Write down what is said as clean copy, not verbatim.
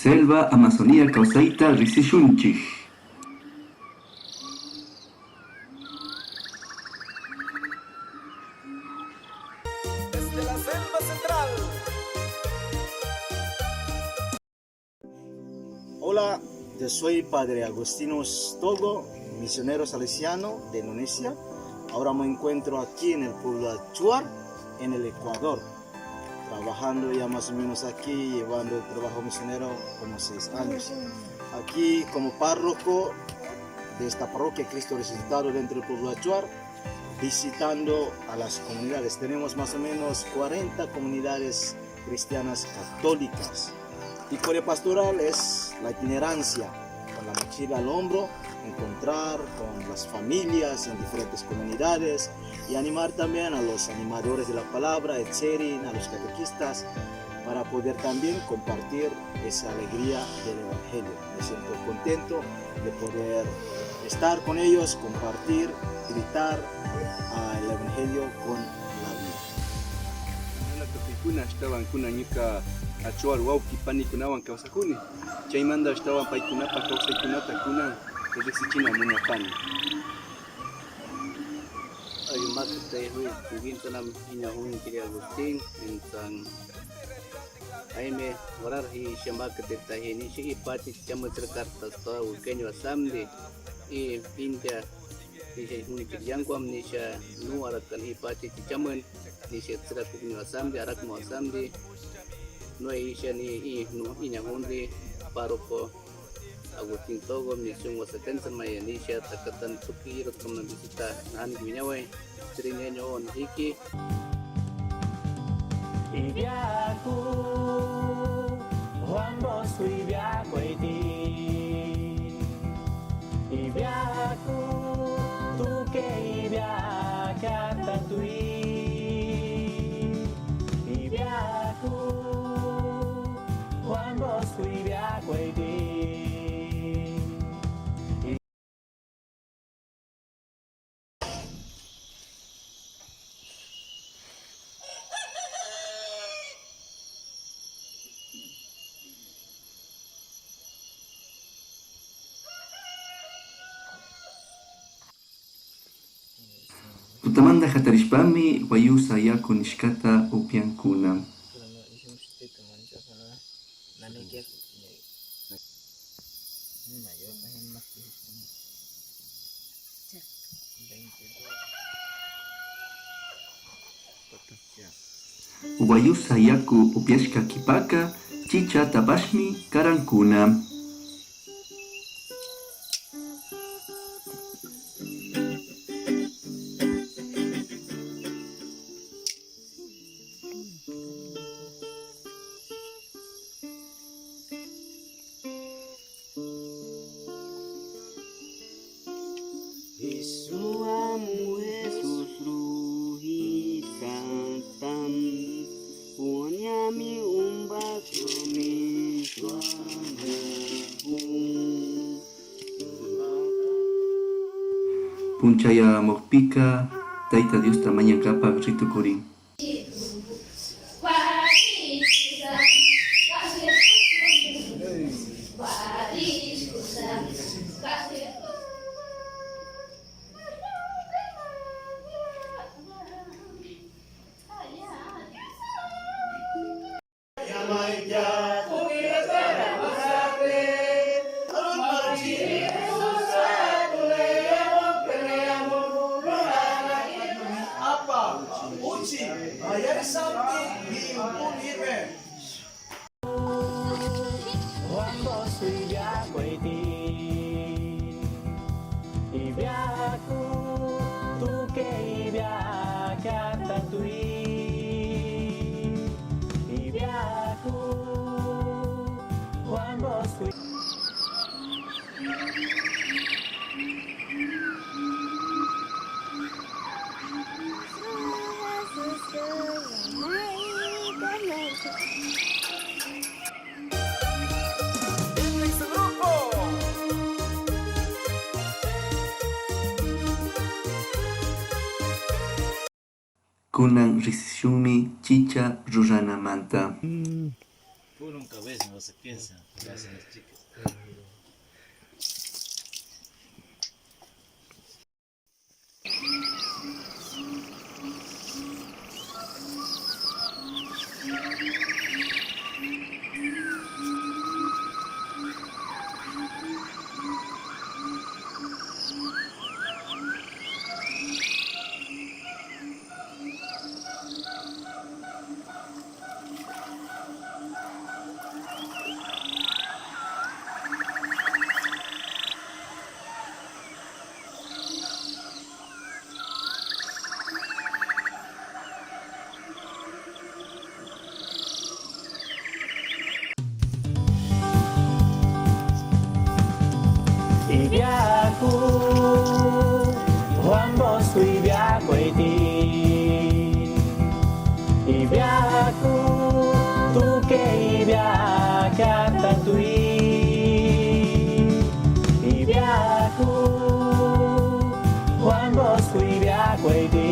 Selva Amazonía kawsayta riqsishunchik. Desde la selva central. Hola, yo soy Padre Agustinus Togo, misionero salesiano de Indonesia. Ahora me encuentro aquí en el pueblo de Achuar, en el Ecuador, trabajando ya más o menos aquí, llevando el trabajo misionero como 6 años. Aquí como párroco de esta parroquia Cristo Resucitado dentro del pueblo de Achuar, visitando a las comunidades. Tenemos más o menos 40 comunidades cristianas católicas. Tipo de pastoral es la itinerancia, con la mochila al hombro, encontrar con las familias en diferentes comunidades y animar también a los animadores de la palabra, etcétera, a los catequistas, para poder también compartir esa alegría del Evangelio. Me siento contento de poder estar con ellos, compartir, gritar el Evangelio con la vida. Tukuykuna ashtawan kunan ñuka Achuar wawki panikunawan kawsakuni, chaymanta ashtawan paykunapa kawsaykunata kunan riqsichina munapani. Ayumakta Kugintanam Iñahun Kiri Agustín entan Jaime orar hi shamaka teta hi nishi i pachi chamutra karta sta ukeño asamdi i pintia nisha huni kiryankwam nisha nu arakan i pachi chamun nisha tsira kukño asamdi arakmo asamdi no isha ni i nu iñahundi párroco Agustín Togo, misión Guasatense, Mayanisha, Takatan, Tsuki, como visita Nani Miñahue, Trineño, Onjiki. Ibiaku, Juan Bosco Ibiakueti. Ibiaku, tuke Ibiakatatui. Ibiaku, Juan Bosco Ibiakueti. Tutamanta hatarishpami Guayusa yaku nishkata upyankuna. Guayusa yaku upyashka kipaka chichatapashmi karankuna. Jesús ruhikatam puñami umbato mi Punchayamukpika Tayta Diosta mañankapak ritukurin. Juan Bosco Ibiakueti. Ibiaku, tuke Ibiakatatui. Ibiaku, Juan Bosco. En su grupo. Kunan riqsishunmi chicha ruranamanta. Tú nunca ves, no se piensa, lo hacen las chicas. Ibiaku, Juan Bosco Ibiakueti. Ibiaku, tu que Ibiaca tui. Ibiaku, Juan Bosco Ibiakueti.